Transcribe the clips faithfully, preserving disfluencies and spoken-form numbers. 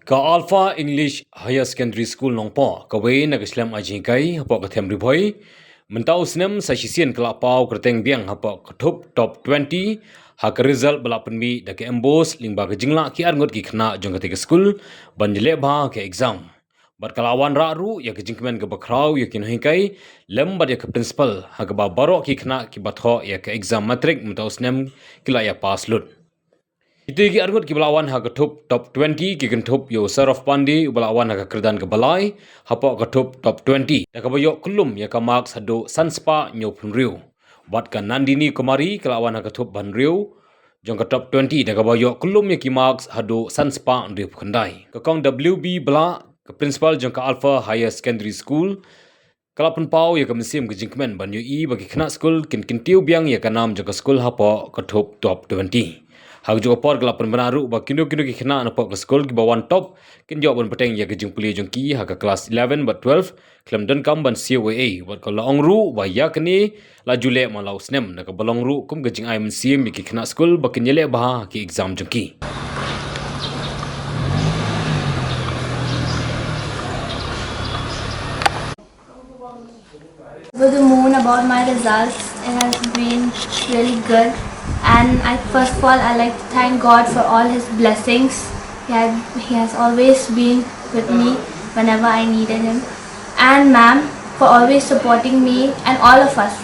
Ka Alpha English Higher Secondary School Nongpoh, kawei na ka shlem ai jinghikai hapoh ka them Ri Bhoi, mynta u snem sa shisien ka la paw kyrteng biang hapoh ka thup top twenty ha ka result ba la pynmih da ka MBOSE, lyngba ka jinglah ki arngut ki khynnah jong katei ka skul ban ïaleh bha ha ka exam. Bad ka la wanrah ruh ïa ka jingkmen kaba khraw ïa ki nonghikai lem bad ïa ka principal, ha kaba baroh ki khynnah kiba thoh ïa ka exam matric mynta u snem ki la ïa pass lut. Kitei ki arngut kiba la wan ha ka thup top twenty ki kynthup ïa u Saurav Pandey uba la wan ha ka kyrdan kaba lai hapoh ka thup top twenty, da kaba ïoh kyllum ïa ka marks haduh san spah hynñiew phew hynriew. Bad ka Nandini Kumari ka la wan ha ka thup ba hynriew jong ka top twenty, da kaba ïoh kyllum ïa ki marks haduh san spah hynriew phew khyndai. Ka Kong W B Blah, ka principal jong ka Alpha Higher Secondary School, ka la pynpaw ïa ka mynsiem ka jingkmen ban ïohi ba ki khynnah skul kin kyntiew biang ïa ka nam jong ka skul hapoh ka thup top twenty. Ha kajuh ka por ka la pynbna ruh ba kino kino ki khynnah napoh ka skul kiba wan top kin ïoh ban bteng ïa ka jingpule jong ki ha ka klas eleven bad twelve khlem donkam ban siew ei ei. Bad ka la ong ruh ba ïa kane la ju leh man la u snem, da kaba long ruh kum ka jingai mynsiem ïa ki khynnah skul ba kin ïaleh bha ha ki exam jong ki. Over the moon about my results. It has been really good. And I, first of all, I like to thank God for all His blessings. He, had, he has always been with me whenever I needed Him. And ma'am for always supporting me and all of us,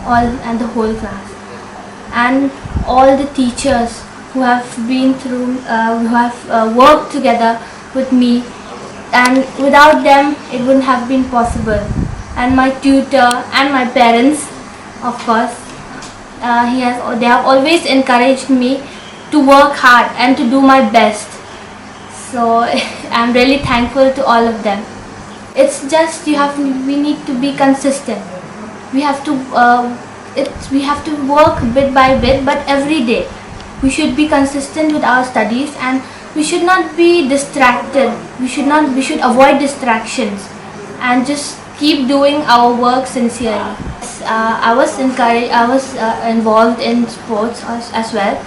all and the whole class. And all the teachers who have been through, uh, who have uh, worked together with me, and without them it wouldn't have been possible. And my tutor and my parents, of course, uh, he has, they have always encouraged me to work hard and to do my best. So I'm really thankful to all of them. It's just you have, we need to be consistent. We have to uh, it's, we have to work bit by bit, but every day. We should be consistent with our studies, and we should not be distracted. We should not we should avoid distractions and just keep doing our work sincerely. Uh, I was encouraged, I was uh, involved in sports as, as well.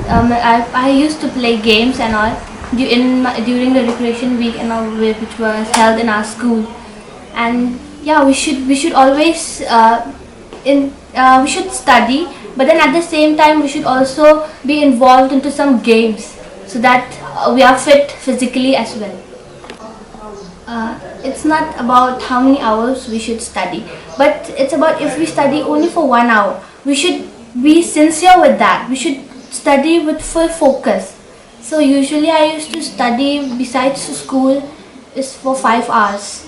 Um, I, I used to play games and all du- in my, during the recreation week and all, whi- which was held in our school. And yeah, we should we should always uh, in uh, we should study, but then at the same time we should also be involved into some games, so that uh, we are fit physically as well. Uh, it's not about how many hours we should study, but it's about if we study only for one hour, we should be sincere with that. We should study with full focus. So usually I used to study besides school is for five hours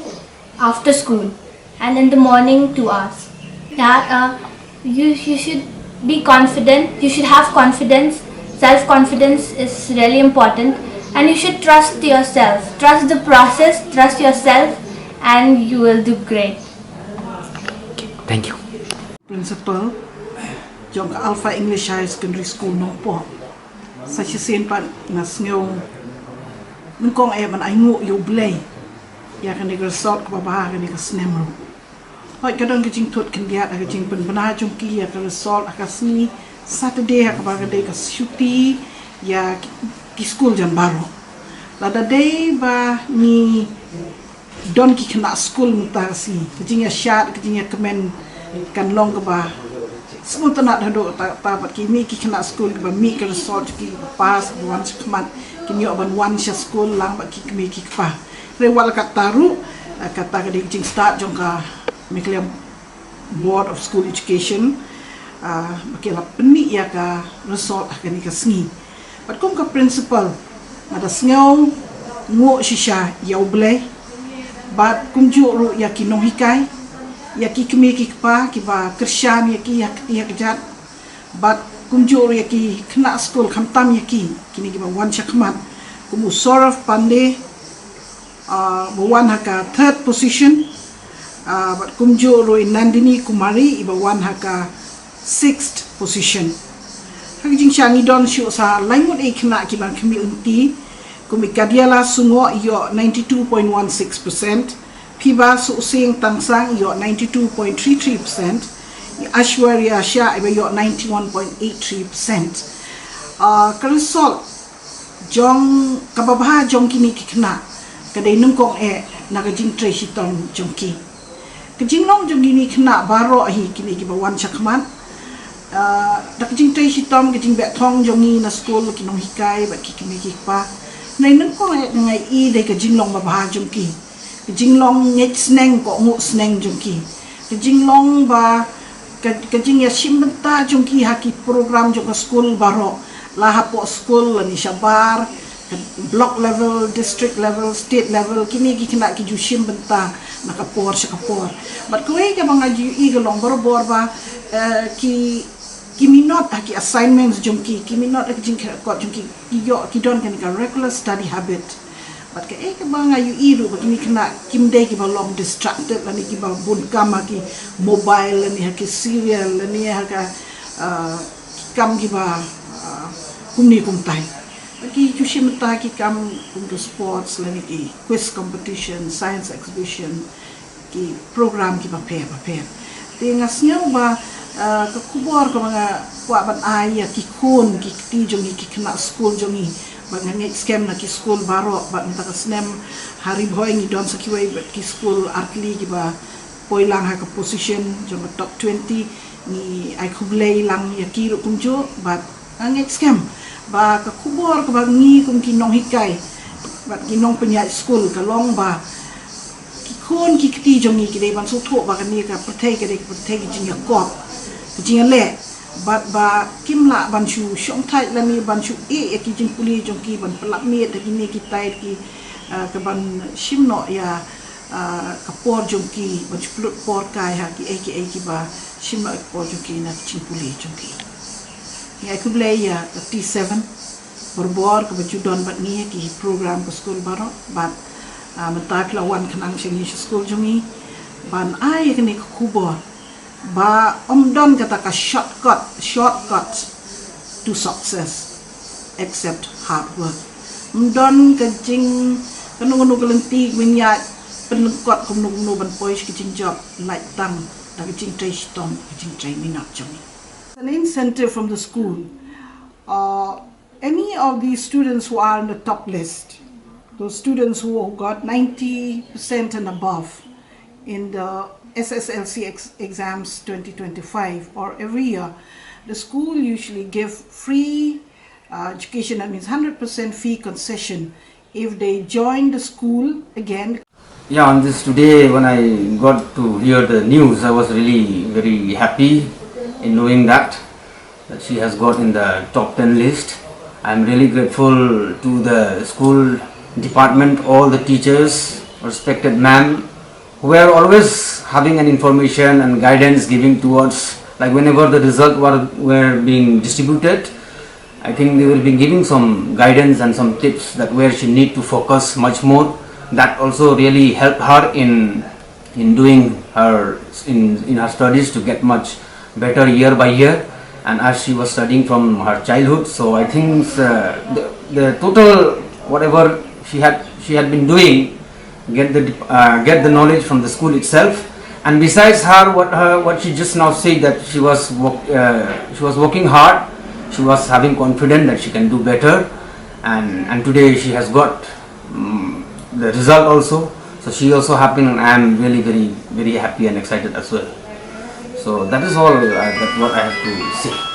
after school, and in the morning two hours. Yeah, uh, you you should be confident. You should have confidence. Self confidence is really important, and you should trust yourself. Trust the process. Trust yourself, and you will do great. Thank you. Principal jong ka Alpha English Higher Secondary School Nongpoh. Sa shisien pat nga sngew nyngkong eh ban ainguh ïa U Blei ïa kane ka result kaba bha ha kane ka snem ruh. Hooid ka don ka jingthut khyndiat ha ka jingpynbna jong ki ïa ka result ha ka sngi Saturday ha kaba ka dei ka shuti ïa ki skul jan baroh. Lada dei ba ngi don ki khynnah skul mynta ka sngi, ka jingïashad, ka jingïakmen kan long kaba sngewtynnat haduh katta katta bad ki mih ki khynnah skul kiba mih ka result ki, kiba pass, kiba wan shakhmat, kin ïoh ban wan sha skul lang bad ki kmie ki kpa. Hynrei wat la katta ruh, kata ka dei ka jingstad jong ka Meghalaya Board of School Education ba ki la pynmih ïa ka result ha kane ka sngi. Bad kum ka principal nga da sngewnguh shisha ïa U Blei bad kumjuh ruh ïa ki nonghikai, ïa ki kmie ki kpa kiba kyrshan ïa ki ha kti ha kjat, bad kumjuh ruh ïa ki khynnah skul khamtam ïa ki kine kiba wan shakhmat kum u Saurav Pandey ba wan ha ka third position, bad kumjuh ruh i Nandini Kumari iba wan ha ka sixth position. Ha ka jingshah ngi don shuh sa lai ngut i khynnah kiba khmih lynti kum i Kadiala Sungoh ïoh ninety two point one six percent, Phiba Suhsing Tangsang ïoh ninety two point three three percent, i Aishwarya Shah iba ïoh ninety one point eight three percent. Ka result Jong kaba bha jong kine ki khynnah ka dei nyngkong eh na ka jingtrei shitom jong ki. Ka jinglong jong kine ki khynnah baroh hi, kine kiba wan shakhmat, ah, da ka jingtrei shitom, ka jingbeh thong jong ngi na skul, ki nonghikai bad ki kmie ki kpa, ka dei nyngkong eh nga i dei ka jinglong ba bha jong ki. Ka jinglong ngeit sneng, kohnguh sneng jong ki. Ka jinglong ba ka, ka jingïashim bynta jong ki ha ki program jong ka skul baroh, la hapoh skul lane shabar, ka block level, district level, state level, kine ki khynnah ki ju shim bynta na ka por sha ka por. Bad kawei kaba nga ju i ka long barabor ba, eh, ki, ki minot ha ki assignments jong ki, ki minot ha ki jingkyrkot jong ki, ki ïoh, ki don kane ka regular study habit. Bad kaei kaba nga ïohi ruh ba kine ki khynnah kim dei kiba long distracted lane kiba bun kam ha ki mobile lane ha ki serial lane ha ka, ah, ki kam kiba, ah, kumne kumtai. Bad ki ju shim bynta ki kam kum ki sports lane ki quiz competition, science exhibition, ki program kiba pher bapher. Te nga sngew ba, ah, ka khubor kaba nga kwah ban ai ïa ki khun ki kti jong ngi, ki khynnah skul jong ngi, ba nga ngeit skhem na ki skul baroh, bad mynta ka snem ha Ri Bhoi ngi don sa kiwei bad ki skul artylli kiba poi lang ha ka position jong ka top twenty, ngi ai khublei lang ïa ki ruh kumjuh. Bad nga ngeit skhem ba ka khubor kaba ngi kum ki nonghikai bad ki nongpynïaid skul ka long ba ki khun ki kti jong ngi ki dei ban sngewthuh ba kane ka pyrthei ka dei ka pyrthei ka jingïakop, ka jingïaleh. Bad ba kim lah ban shu shongthait lane ban shu ïeh ïa ki jingpule jong ki ban pynlap miet ha kine kitai ki, ah, ka ban shim noh ïa, ah, ka por jong ki, ban shu pynlut por kai ha kiei kiei kiba shim noh ïa ka por jong ki na ki jingpule jong ki. Ngi ai khublei ïa ka T seven barabor kaba ju don bad ngi ha ki program ka skul baroh, bad, ah, mynta phi la wan khnang sha ngi sha skul jong ngi ban ai ïa kane ka khubor ba ym don kata ka shortcut, shortcut to success except hard work. Ym don ka jing, kano kano ka lynti ba ngi ïa pynlyngkot kumno kumno ban poi sha ka jingjop, lait tang da ka jingtrei shitom, ka jingtrei minot jong ngi. An incentive from the school. Uh, any of these students who are on the top list, those students who got ninety percent and above in the S S L C ex- exams twenty twenty-five or every year, the school usually give free, uh, education, that means hundred percent fee concession if they join the school again. Yeah, on this today, when I got to hear the news, I was really very happy in knowing that, that she has got in the top ten list. I'm really grateful to the school department, all the teachers, respected ma'am, who were always having an information and guidance giving towards, like, whenever the result were, were being distributed, I think they will be giving some guidance and some tips that where she need to focus much more. That also really helped her in in doing her in in her studies to get much better year by year, and as she was studying from her childhood. So I think, uh, the, the total whatever she had she had been doing, get the uh, get the knowledge from the school itself. And besides her, what her what she just now said, that she was work, uh, she was working hard, she was having confidence that she can do better, and and today she has got, um, the result also. So she also happy, and I am really very very happy and excited as well. So that is all, uh, that what I have to say.